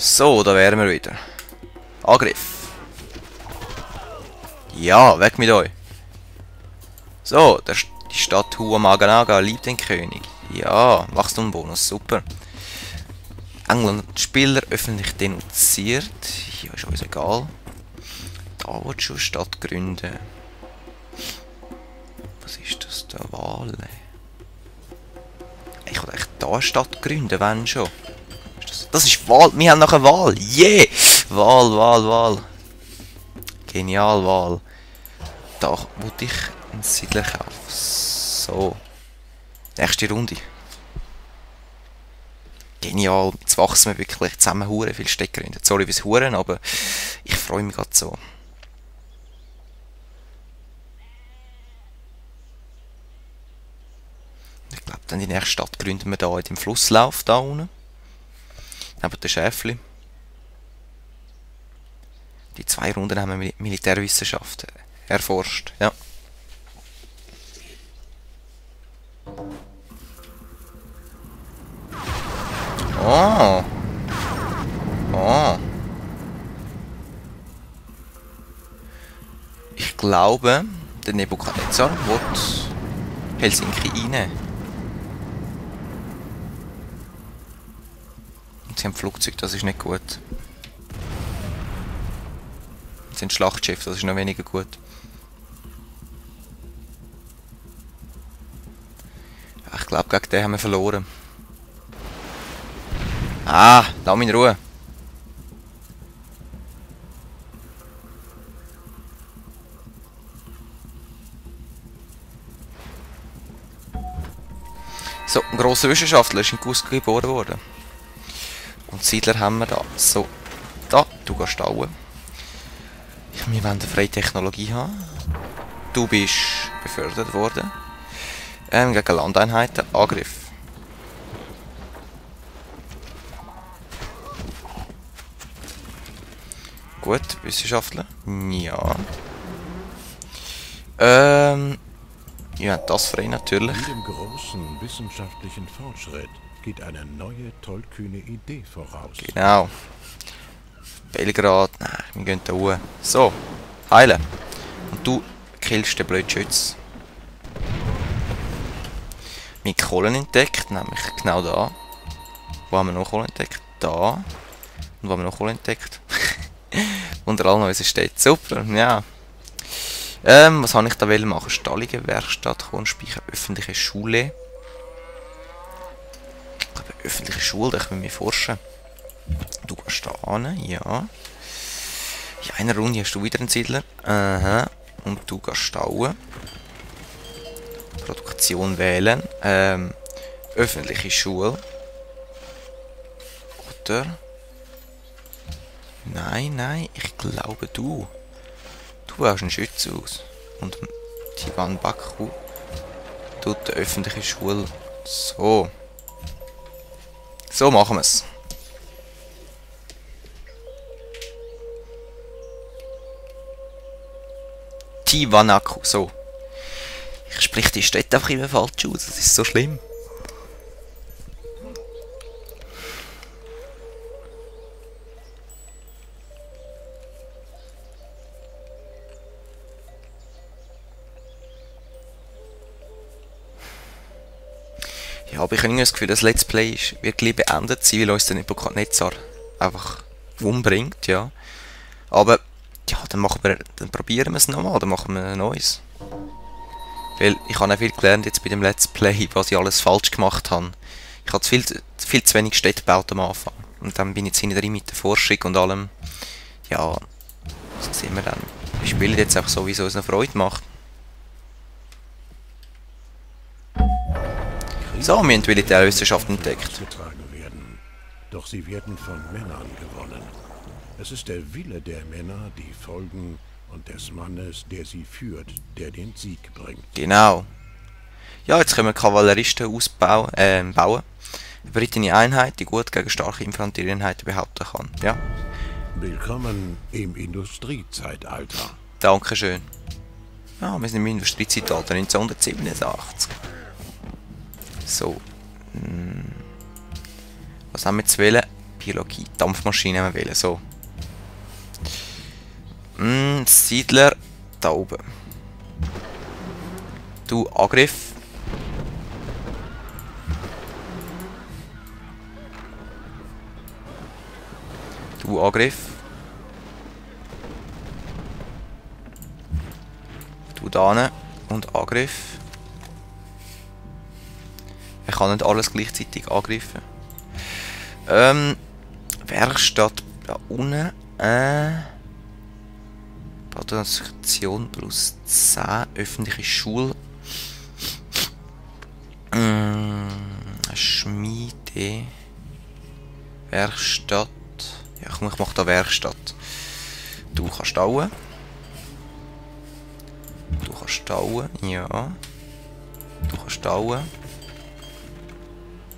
So, da wären wir wieder. Angriff. Ja, weg mit euch. So, die Stadt Huamaganaga liebt den König. Ja, Wachstumbonus, super. England Spieler öffentlich denunziert. Ja, ist uns egal. Da wird schon Stadt gründen. Was ist das da? Wahl? Ich will echt da eine Stadt gründen, wenn schon. Das ist Wahl. Wir haben noch eine Wahl. Yeah! Wahl. Genial, Wahl. Da wollte ich einen Siedler kaufen. So. Nächste Runde. Genial. Jetzt wachsen wir wirklich zusammen hure viel Stecker in. Sorry fürs Huren, aber ich freue mich gerade so. Ich glaube, dann die nächste Stadt gründen wir da in dem Flusslauf da unten. Neben den Schäfli. Die 2 Runden haben wir Militärwissenschaften erforscht. Ja. Oh. Oh. Ich glaube, der Nebukadnezar wird Helsinki einnehmen. Sie haben Flugzeug, das ist nicht gut. Sie sind Schlachtschiff, das ist noch weniger gut. Ich glaube, gegen den haben wir verloren. Ah, lass mich in Ruhe. So, ein grosser Wissenschaftler ist in Cusco geboren worden. Und Siedler haben wir da. So, da, du gehst stauen. Wir wollen eine freie Technologie haben. Du bist befördert worden. Gegen Landeinheiten. Angriff. Gut, Wissenschaftler. Ja. Ja, das frei natürlich. Mit dem großen wissenschaftlichen Fortschritt geht eine neue, tollkühne Idee voraus. Genau. Belgrad. Nein, wir gehen da hoch. So, heilen. Und du killst den blöden Schütz. Wir haben Kohlen entdeckt, nämlich genau da. Wo haben wir noch Kohlen entdeckt? Da. Und wo haben wir noch Kohlen entdeckt? Unter anderem unser steht. Super, ja. Was habe ich da machen? Stallige Werkstatt, Kornspeicher, öffentliche Schule. Ich glaube, öffentliche Schule, da können wir forschen. Du gehst da hin, ja. In einer Runde hast du wieder einen Siedler. Aha. Und du gehst stauen. Produktion wählen. Öffentliche Schule. Oder? Nein, ich glaube du. Du baust einen Schütze aus. Und Tivan Baku tut die öffentliche Schule. So. So machen wir es. Tivanaku, so. Ich spreche die Städte einfach immer falsch aus, das ist so schlimm. Ja, aber ich habe irgendwie das Gefühl, das Let's Play wird gleich beendet sein, weil uns der Nebukadnezar einfach umbringt, ja. Aber, ja, dann probieren wir es nochmal, dann machen wir ein neues. Weil ich habe auch viel gelernt jetzt bei dem Let's Play, was ich alles falsch gemacht habe. Ich habe viel zu wenig Städte gebaut am Anfang. Und dann bin ich jetzt hinten drin mit der Forschung und allem. Ja, das sehen wir dann. Wir spielen jetzt einfach so, wie es uns noch Freude macht. So, wir haben Militärwissenschaften entdeckt. Doch sie werden von Männern gewonnen. Es ist der Wille der Männer, die folgen, und des Mannes, der sie führt, der den Sieg bringt. Genau. Ja, jetzt können wir Kavalleristen bauen. Eine brittische Einheit, die gut gegen starke Infanterieeinheiten behaupten kann. Ja. Willkommen im Industriezeitalter. Dankeschön. Ja, wir sind im Industriezeitalter 1987. So. Was haben wir zu wählen? Archäologie. Dampfmaschine haben wir wählen. So. Siedler da oben. Du Angriff. Du Angriff. Du da und Angriff. Ich kann nicht alles gleichzeitig angreifen. Werkstatt da unten. Patronation plus 10. Öffentliche Schule. Schmiede. Werkstatt. Ja, ich mache da Werkstatt. Du kannst stauen. Du kannst stauen, ja. Du kannst stauen.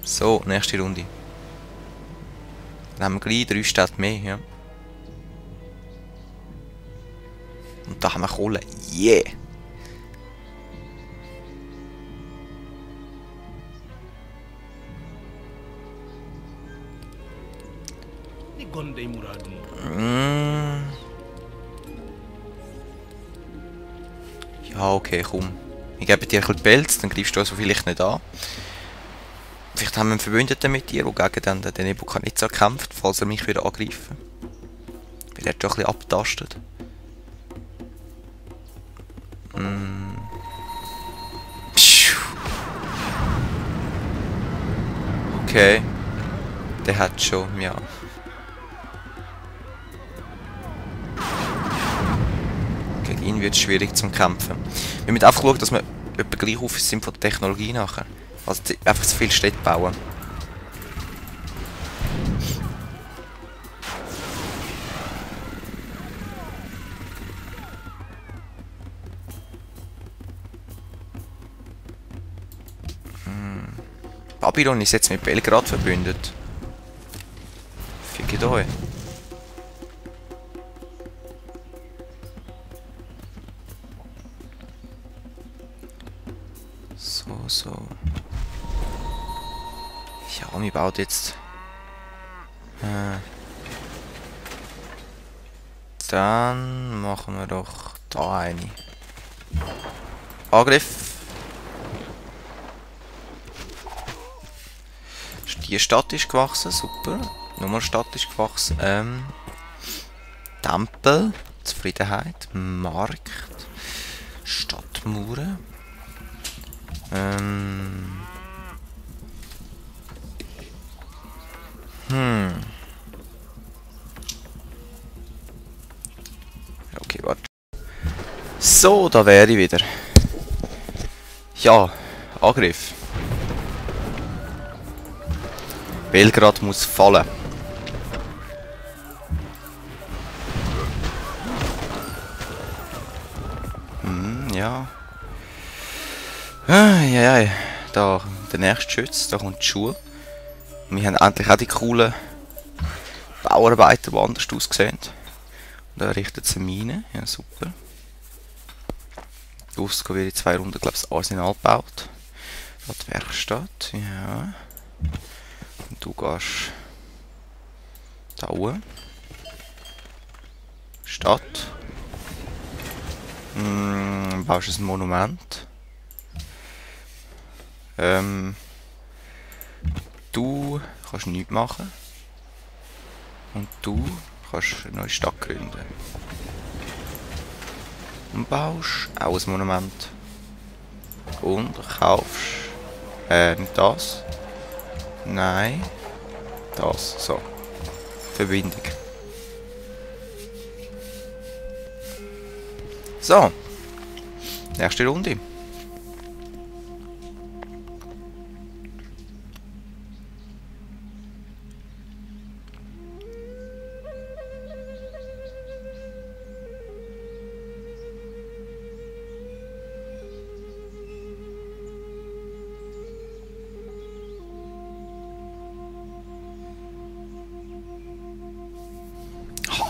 So, nächste Runde. Dann haben wir gleich 3 Städte mehr, ja. Und da haben wir Kohle. Yeah! Ja, okay, komm. Ich gebe dir ein bisschen Pelz, dann greifst du so vielleicht nicht an. Vielleicht haben wir einen Verbündeten mit dir, der gegen den Nebukadnezar kämpft, falls er mich wieder angreifen. Weil er hat schon ein bisschen abgetastet. Okay. Der hat schon, ja. Gegen ihn wird es schwierig zum Kämpfen. Wir müssen einfach schauen, dass wir etwa gleich auf sind von der Technologie nachher. Also einfach zu viel Städte bauen. Babylon ist jetzt mit Belgrad verbündet. Fickt euch. So. Ja, wir bauen jetzt. Dann machen wir doch da eine. Angriff. Die Stadt ist gewachsen, super. Nochmal Stadt ist gewachsen. Tempel, Zufriedenheit, Markt, Stadtmauern. Okay, warte. So, da wäre ich wieder. Ja, Angriff. Belgrad muss fallen. Ja. Ja. Da, der nächste Schütz, da kommt die Schule. Wir haben endlich auch die coolen Bauarbeiter, die anders aussehen. Und da errichtet sie Mine. Ja, super. Dusko wird in 2 Runden, glaube ich, das Arsenal gebaut. Da die Werkstatt, ja. Und du gehst da oben. Stadt. Baust ein Monument. Du kannst nichts machen. Und du kannst eine neue Stadt gründen. Und baust auch ein Monument. Und kaufst. Nicht das. Nein. Das. So. Verbindung. So. Nächste Runde.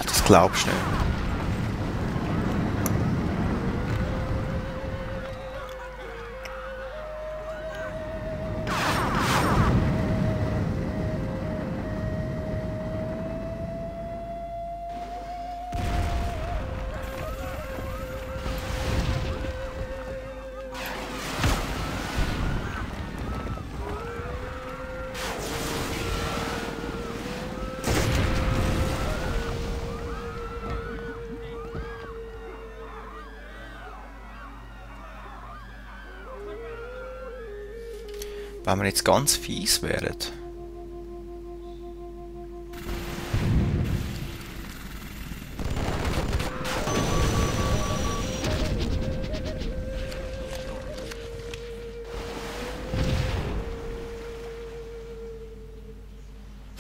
Das glaubst du nicht. Wenn wir jetzt ganz fies wären.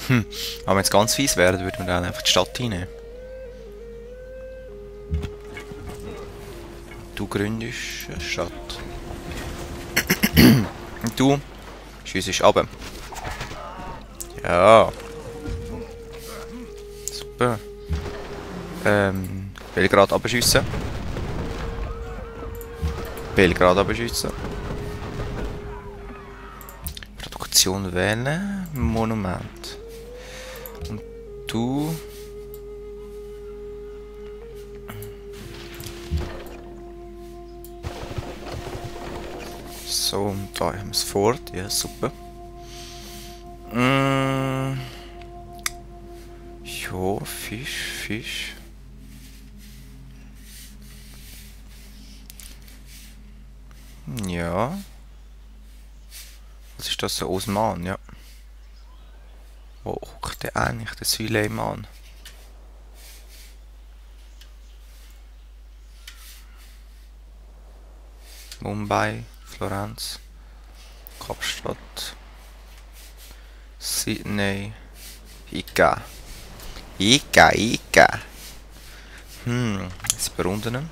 Wenn wir jetzt ganz fies wären, würden wir dann einfach die Stadt reinnehmen. Du gründest eine Stadt. Und du schiessest runter. Ja. Super. Belgrad abschiessen. Belgrad abschiessen. Produktion wählen. Monument. Und du... So, und da haben wir es fort. Ja, super. Ja, Fisch. Ja. Was ist das, so Osman, ja. Wo hockt der eigentlich, der Süleyman? Mumbai, Florenz, Kapstadt, Sydney, Ica. Jetzt berunden.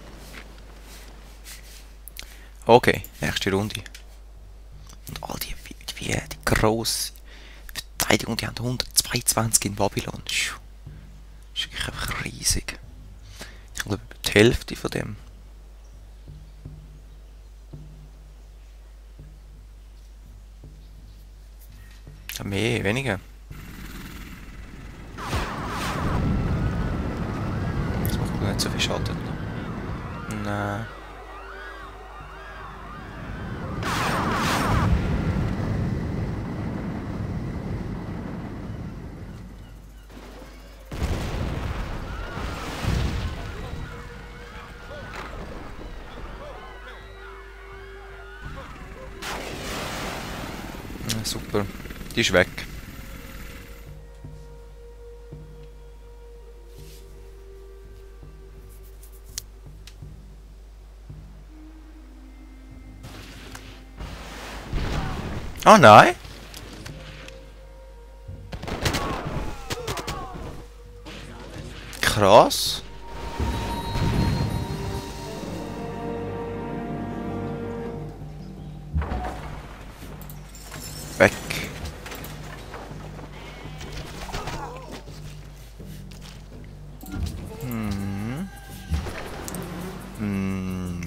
Okay, nächste Runde. Und all die grosse Verteidigung, die haben 122 in Babylon. Das ist wirklich einfach riesig. Ich glaube, über die Hälfte von dem. Ja, mehr, weniger. Das macht mir nicht so viel Schaden. Nein. Ja, super. Die ist weg. Oh nein! Krass! Weg!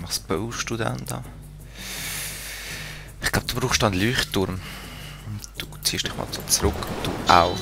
Was baust du denn da? Ich glaube, du brauchst einen Leuchtturm. Du ziehst dich mal so zurück und du auch.